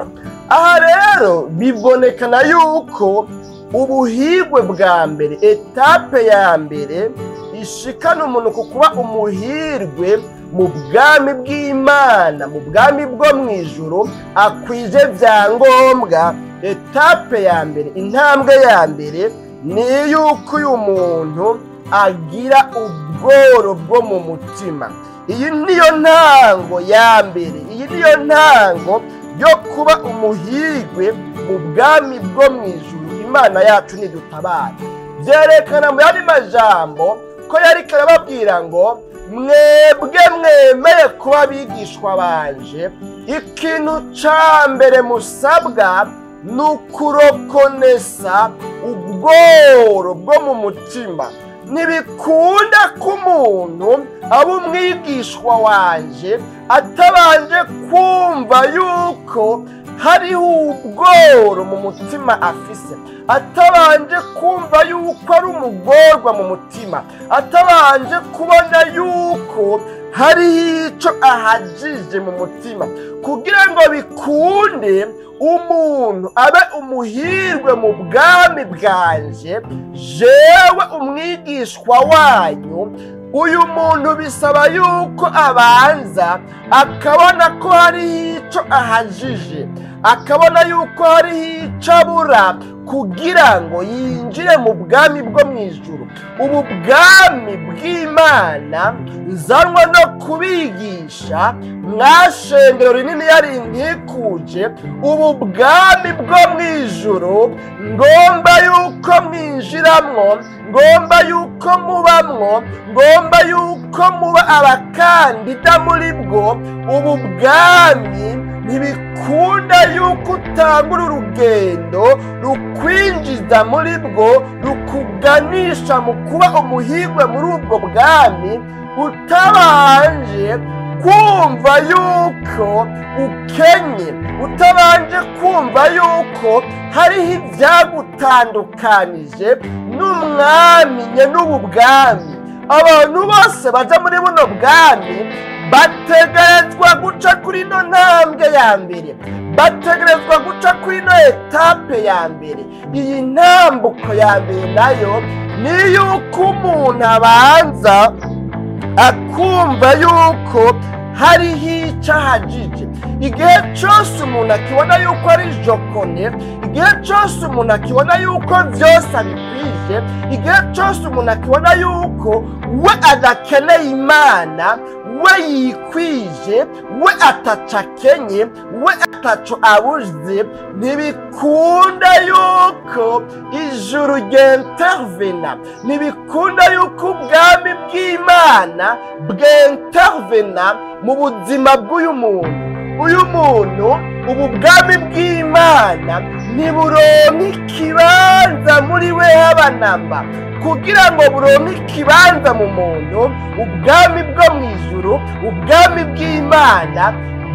Aha rero bibonekana yuko ubuhigwe bwa mbere, étape ya mbere ishikana umuntu ku kuba umuhirwe mu bwami bw'Imana, mu bwami bwo mu ijuru, akwije vyangombwa. Étape ya mbere, intambwe ya mbere, ni yuko uyu muntu agira ubworo bwo mu mutima. Iyi niyo ntango ya mbere, iyi niyo ntango yo kuba umuhirwe mu bwami bwo mu ijuru. Imana yacu nidutabara. Byerekana mu yandi majambo ko yariko arababwira ngo: "Mwebwe mwemeye kuba abigishwa banje, ikintu ca mbere musabwa ni ukurokonesa ubworo bwo mu mutima." Ntibikunda ko umuntu aba umwigishwa wanje atabanje kumva yuko hariho ubworo mu mutima afise, atabanje kumva yuko ari umugorwa mu mutima, atabanje kubona yuko hariho ico ahagije mu mutima. Kugira ngo bikunde umuntu abe umuhirwe mu bwami bwanje, jewe umwigishwa wanyu, uyu muntu bisaba yuko abanza akabona ko hariho ico ahagije, akabona yuko hariho ico abura kugira ngo yinjire mu bwami bwo mu ijuru. Ubu bwami bw'Imana nzanwa no kubigisha, mwashengero rinini yari nkikuje, ubu bwami bwo mu ijuru ngomba yuko mwinjiramwo, ngomba yuko mubamwo, ngomba yuko muba abakandida muri bwo. Ubu bwami ntibikunda yuko utangura urugendo rukwinjiza muri bwo, rukuganisha mu kuba umuhirwe muri ubwo bwami, utabanje kumva yuko ukenye, utabanje kumva yuko hariho ibyagutandukanije n'umwami n'ubu bwami. Abantu bose baja muri buno bwami bategerezwa guca kuri ino ntambwe ya mbere, bategerezwa guca kuri ino étape ya mbere. Iyi ntambuko ya mbere nayo ni yuko umuntu abanza akumva yuko hariho icyo ahagije. Igihe cyose umuntu akibona yuko ari jokone, igihe cyose umuntu akibona yuko byose abikwije, igihe cyose umuntu akibona yuko we adakeneye Imana, we yikwije, we ataco akenye, we ataco abuze, ntibikunda yuko ijuru ryintervena, ntibikunda yuko ubwami bw'Imana bwintervena mu buzima bw'uyu muntu. Uyu muntu, ubu bwami bw'Imana ntiburonka ikibanza muri we habanamba. Kugira ngo buronke ikibanza mu muntu, ubwami bwo mu ijuru, ubwami bw'Imana,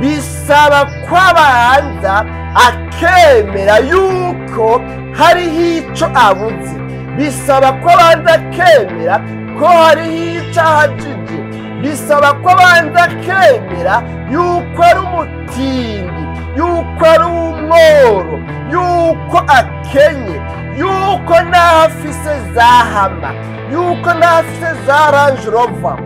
bisaba ko abanza akemera yuko hariho ico abuze, bisaba ko abanza akemera ko hariho ico ahagije, bisaba ko abanza akemera yuko ari umutindi, yuko ari umworo, yuko akenye, yuko n'aho afise za Hummer, yuko n'aho afise za Range Rover,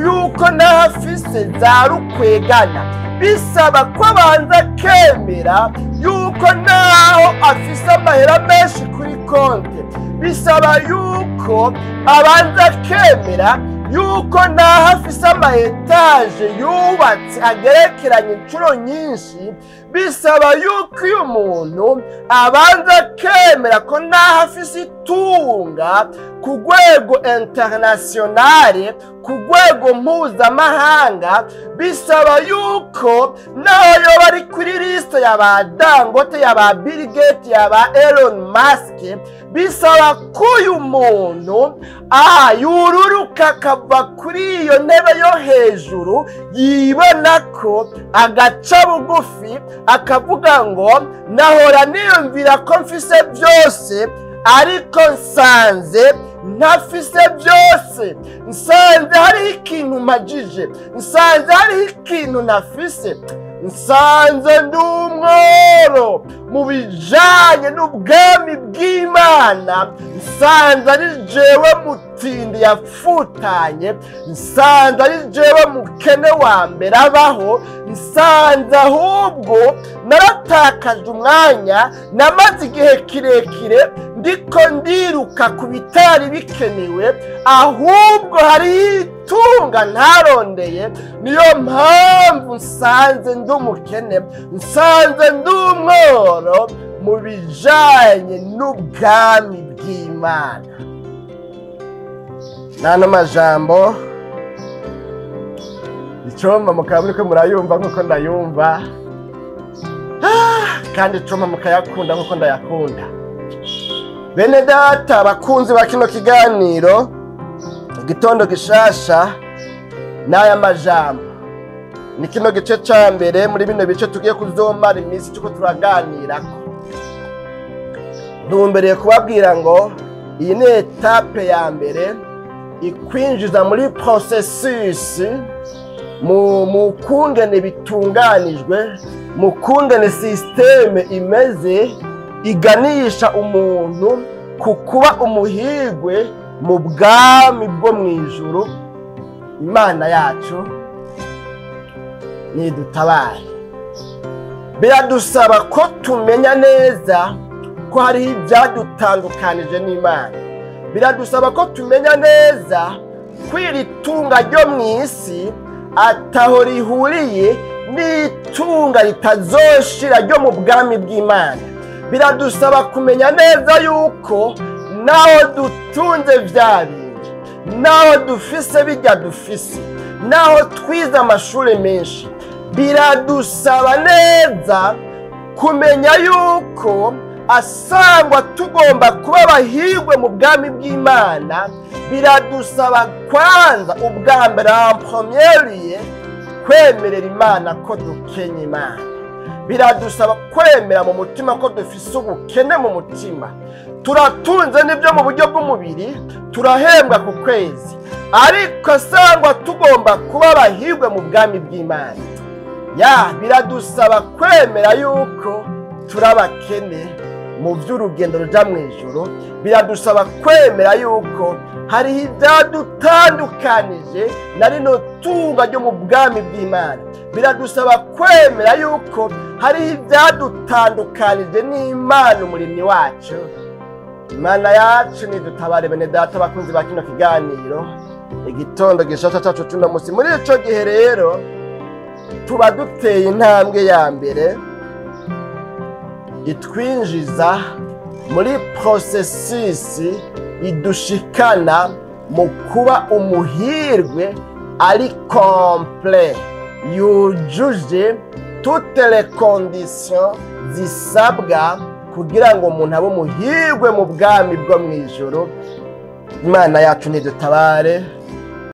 yuko n'aho afise za rukwegana. Bisaba ko abanza akemera yuko n'aho afise amahera menshi kuri konte, bisaba yuko abanza akemera yuko n'aho afise ama étages yubatse agerekeranye inshuro nyinshi, bisaba yuko uyu muntu abanza akemera ko n'aho afise itunga ku rwego internationale, ku rwego mpuzamahanga, bisaba yuko naho yoba ari kuri liste ya ba Dangote, ya ba Bill Gates, ya ba Elon Musk, bisaba ko uyu muntu yururuka akava kuri iyo ntebe yo hejuru yibona ko, agaca bugufi, akavuga ngo: "Nahora niyumvira ko mfise byose, ariko nsanze ntafise byose, nsanze hariho ikintu mpagije, nsanze hariho ikintu nafise." Nsanze ndi umworo mu bijanye n'ubwami bw'Imana. Nsanze ari jewe mutindi yafutanye, nsanze ari jewe mukene wa mbere abaho, nsanze ahubwo naratakaje umwanya, namaze igihe kirekire ndiko ndiruka ku bitari bikenewe, ahubwo hari itunga ntarondeye. Niyo mpamvu nsanze ndi umukene, nsanze ndi umworo mu bijanye n'ubwami bw'Imana. Nano majambo icomba mukaba muriko murayumva nkuko ndayumva, kandi icomba mukayakunda nkuko ndayakunda. Bene data bakunzi ba kino kiganiro Igitondo Gishasha, n'aya majambo ni kino gice ca mbere muri bino bice tugiye kuzomara iminsi tuko turaganirako. Ntumbereye kubabwira ngo iyi ni etape ya mbere ikwinjiza muri processus, mu kungene bitunganijwe, mu kungene systeme imeze iganisha umuntu ku kuba umuhigwe mu bwami bwo mu ijuru. Imana yacu nidutabare. Biradusaba ko tumenya neza ko hariho ibyadutandukanije n'Imana. Biradusaba ko tumenya neza ko iri tunga ryo mu isi ataho rihuriye n'itunga ritazoshira ryo mu bwami bw'Imana. Biradusaba kumenya neza yuko naho dutunze vya bindi, naho dufise bijya dufise, naho twize amashuri menshi, biradusaba neza kumenya yuko asangwa tugomba kuba abahirwe mu bwami bw'Imana. Biradusaba kwanza ubwa mbere en premier lieu kwemerera Imana ko dukenye Imana. Biradusaba kwemera mu mutima ko dufise ubukene mu mutima. Turatunze n'ibyo mu buryo bw'umubiri, turahembwa ku kwezi, ariko sangwa tugomba kuba abahirwe mu bwami bw'Imana. Ya biradusaba kwemera yuko turabakene mu by'urugendo ruja mu ijuru. Biradusaba kwemera yuko hariho ibyadutandukanije na rino tunga ryo mu bwami bw'Imana. Biradusaba kwemera yuko hariho ibyadutandukanije n'Imana umuremyi wacu. Imana yacu nidutabare. Bene data bakunzi ba kino kiganiro Igitondo Gishasha cacu c'uno musi, muri ico gihe rero tuba duteye intambwe ya mbere itwinjiza muri processus idushikana mu kuba umuhirwe ari complet, yujuje toutes les conditions zisabwa kugira ngo umuntu abe umuhirwe mu bwami bwo mu ijuru. Imana yacu nidutabare.